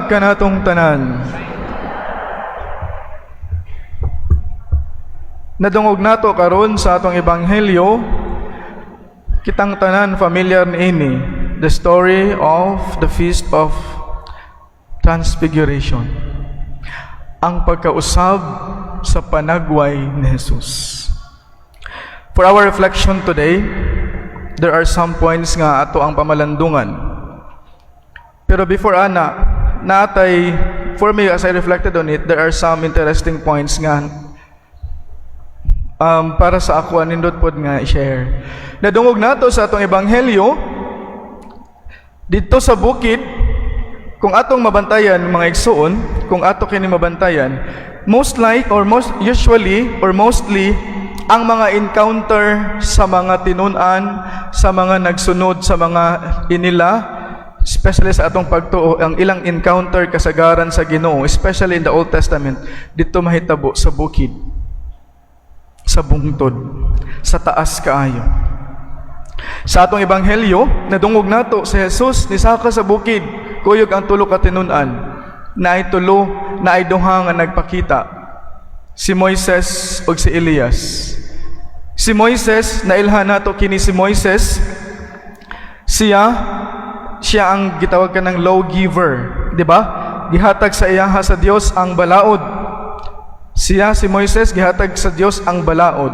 Kanatong tanan. Nadungog nato karon sa atong ebanghelyo, kitang tanan familiar niini, the story of the Feast of Transfiguration. Ang pagkausab sa panagway ni Jesus. For our reflection today, there are some points nga ato ang pamalandungan. Pero before ana, natay, for me, as I reflected on it, there are some interesting points nga para sa ako nindot pod nga i-share. Nadungog nato sa atong ebanghelyo didto sa bukid, kung atong mabantayan, mga igsuon, kung ato kini mabantayan, most like or most usually or mostly ang mga encounter sa mga tinun-an, sa mga nagsunod sa mga inila, especially sa atong pagtuo, ang ilang encounter kasagaran sa Ginoo, especially in the Old Testament, didto mahitabo sa bukid, sa bungtod, sa taas kaayo. Sa atong ebanghelyo, nadungog nato si Jesus nisaka sa bukid, kuyog ang tulo ka tinun-an. Naay tulo, naay duha nga nagpakita. Si Moises ug si Elias. Si Moises, nailhan nato kini si Moises, siya siya ang gitawag kanang lawgiver, di ba? Gihatag sa iyaha sa Dios ang balaod. Siya, si Moises, gihatag sa Dios ang balaod.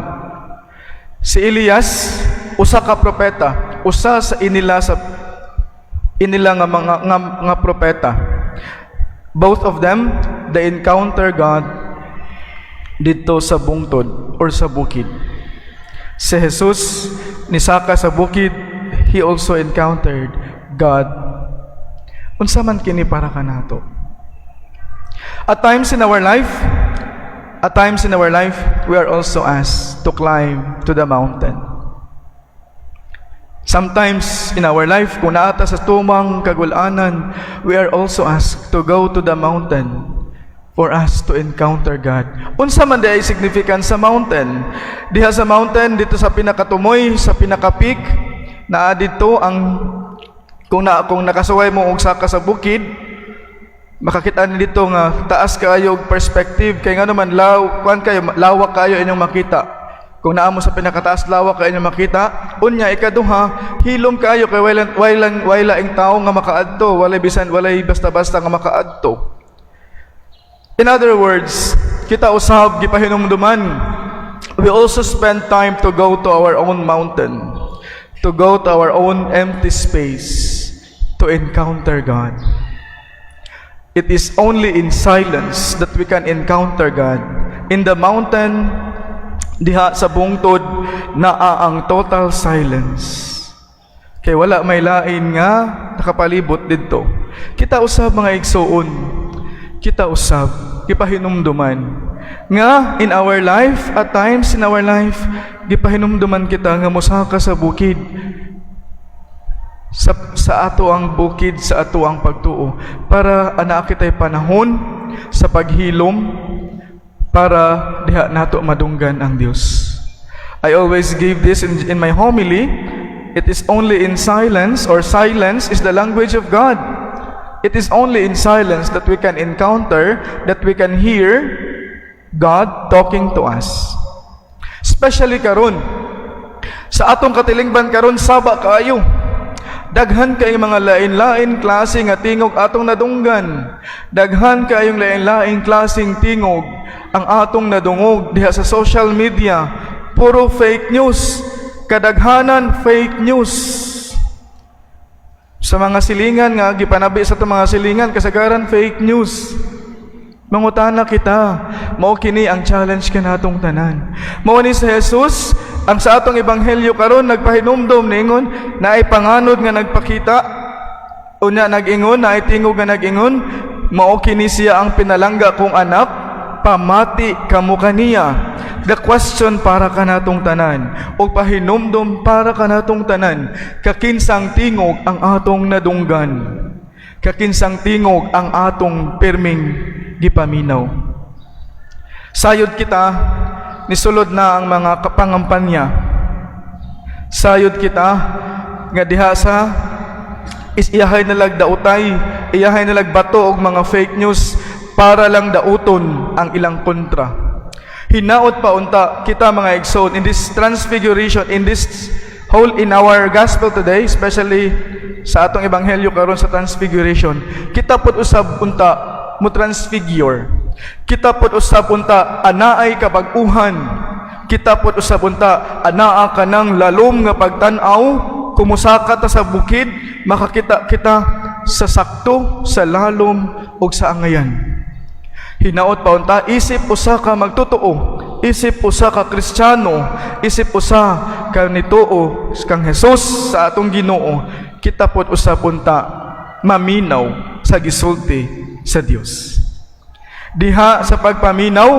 Si Elias, usa ka propeta, usa sa inila nga mga nga propeta. Both of them, they encounter God didto sa bungtod or sa bukid. Si Jesus nisaka sa bukid, he also encountered God. Unsa man kini para kanato? At times in our life, at times in our life, we are also asked to climb to the mountain. Sometimes in our life, kung naa ta sa tumang kagul-anan, we are also asked to go to the mountain for us to encounter God. Unsa man diay significance sa mountain? Diha sa mountain, didto sa pinakatumoy, sa pinaka-peak, naa didto ang kung nakasuway mo og saka sa bukid, makakita ni didto nga taas kaayo og perspective kay ngano man law kuan kayo, lawak kayo inyong makita. Kung naa mo sa pinakataas, lawak kayo inyong makita. Unya, ikaduha, hilom kayo kay walay laing tawo nga makaadto, walay bisan walay basta-basta nga makaadto. In other words, kita usab gipahinumduman, we also spend time to go to our own mountain, to go to our own empty space to encounter God. It is only in silence that we can encounter God. In the mountain, diha sa bungtod, naa ang total silence. Kay wala may lain nga nakapalibot didto. Kita usab, mga igsuon, kita usab, gipahinumduman nga in our life, at times in our life, gipahinumduman kita nga mosaka sa bukid, sa ato ang bukid sa ato ang pagtuo para ana kitay panahon sa paghilom para diha nato madunggan ang Dios. I always give this in my homily. It is only in silence, or silence is the language of God. It is only in silence that we can encounter, that we can hear God talking to us. Especially karon, sa atong katilingban karon, saba kaayo. Daghan kay mga lain-lain klase nga tingog atong nadunggan. Daghan kayong lain-lain klaseng tingog ang atong nadungog diha sa social media. Puro fake news. Kadaghanan fake news. Sa mga silingan nga gipanabi sa atong mga silingan, kasagaran fake news. Mangutana kita, mao kini ang challenge kanatong tanan. Mao ni si Jesus ang sa atong ebanghelyo karon nagpahinumdom, niingon naay panganod nga nagpakita. Unya nag-ingon, naay tingog nga nag-ingon, "Mao kini siya ang pinalangga kong anak, pamati kamo kaniya." The question para kanatong tanan o pahinumdom para kanatong tanan, kakinsang tingog ang atong nadunggan? Kakinsang tingog ang atong pirming gipaminaw? Sayod kita, nisulod na ang mga kapangampanya. Sayod kita nga diha sa Is iyahay nalag dautay, iyahay nalag bato og mga fake news para lang dauton ang ilang kontra. Hinaot pa unta kita, mga igsoon, in this transfiguration, in this whole, in our gospel today, especially sa atong ebanghelyo karon sa transfiguration, kita pud usab unta mo transfigure. Kita pud usab unta anaay kabag-uhan. Kita pud usab unta anaa kanang lalom nga pagtan-aw. Kumusaka ta sa bukid, makakita kita sa sakto, sa lalom ug sa angayan. Hinaot pa unta, isip usa ka magtotoo, isip usa ka Kristiyano, isip usa ka nituo kang Jesus sa atong Ginoo, kita pod usab unta maminaw sa gisulti sa Dios. Diha sa pagpaminaw,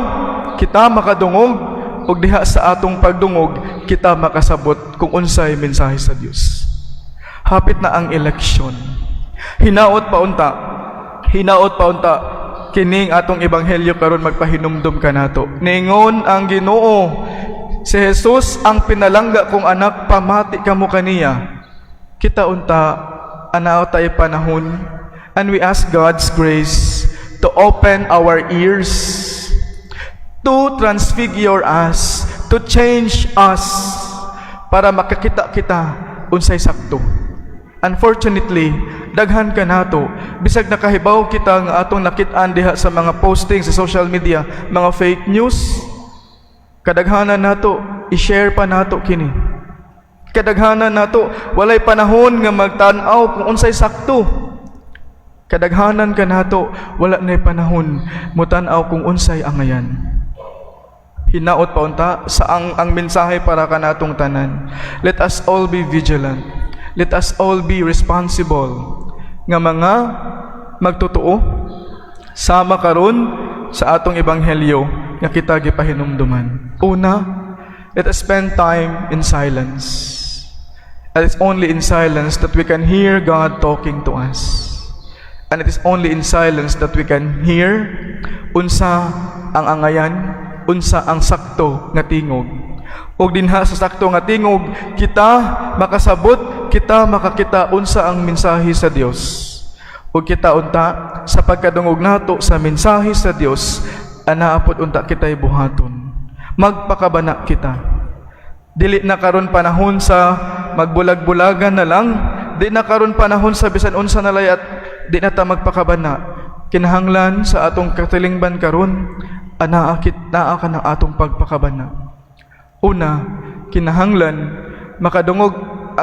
kita makadungog, ug diha sa atong pagdungog, kita makasabot kung unsay mensahe sa Dios. Hapit na ang eleksyon. Hinaot pa unta, hinaot pa unta kining atong ebanghelyo karon magpahinumdum kanato. Ningon ang Ginoo, "Si Jesus ang pinalangga kong anak, pamati kamo kaniya." Kita unta anaa tay panahon, and we ask God's grace to open our ears, to transfigure us, to change us para makakita kita unsay sakto. Unfortunately, daghan kanato, bisag nakahibaw kita nga atong nakit-an diha sa mga posting sa social media, mga fake news, kadaghanan nato i-share pa nato kini. Kadaghanan nato walay panahon nga magtan-aw kung unsay sakto. Kadaghanan kanato wala nay panahon mutan-aw kung unsay angayan. Hinaot pa unta sa ang mensahe para kanatong tanan. Let us all be vigilant. Let us all be responsible nga mga magtotoo sama karon sa atong ebanghelyo nga kita gipahinumduman. Una, let us spend time in silence. And it's only in silence that we can hear God talking to us. And it is only in silence that we can hear unsa ang angayan, unsa ang sakto nga tingog. Ug dinha sa sakto nga tingog, kita makasabot, kita makakita unsa ang mensahe sa Dios. Ug kita unta sa pagkadungog nato sa mensahe sa Dios, anaa pod unta kita'y buhaton. Magpakabana kita. Dili na karon panahon sa magbulag-bulagan na lang, di na karon panahon sa bisan unsa na lay at di na ta magpakabana. Kinahanglan sa atong katilingban karon, anaa kit naa ka ng atong pagpakabana. Una, kinahanglan makadungog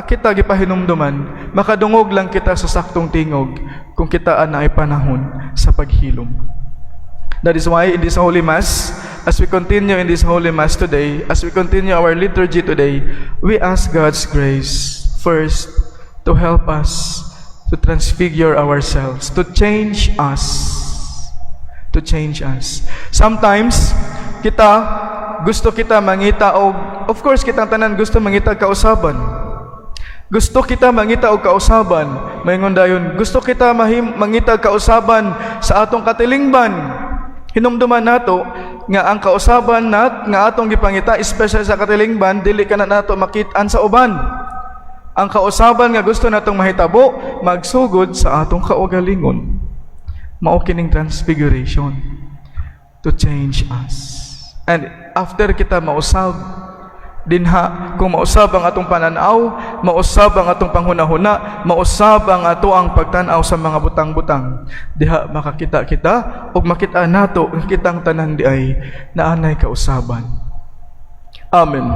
kita gipahinumduman, makadungog lang kita sa saktong tingog kung kita anaay panahon sa paghilom. That is why in this Holy Mass, as we continue in this Holy Mass today, as we continue our liturgy today, we ask God's grace first to help us to transfigure ourselves, to change us, to change us. Sometimes, kita, gusto kita mangita og, of course, kitang tanan gusto mangita kausaban. Gusto kita mangita og kausaban. Maingon dayon, gusto kita mangita kausaban sa atong katilingban. Hinumduman nato nga ang kausaban nat nga atong gipangita, especially sa katilingban, dili ka na nato makit-an sa uban. Ang kausaban nga gusto natong mahitabo magsugod sa atong kaugalingon. Mao kining transfiguration to change us. And after kita mausab dinha, kung mausab ang atong pananaw, mausab ang atong panghunahuna, mausab ang ato ang pagtan-aw sa mga butang-butang, diha makakita kita ug makita nato ang kitang tanan diay naanay kausaban. Amen.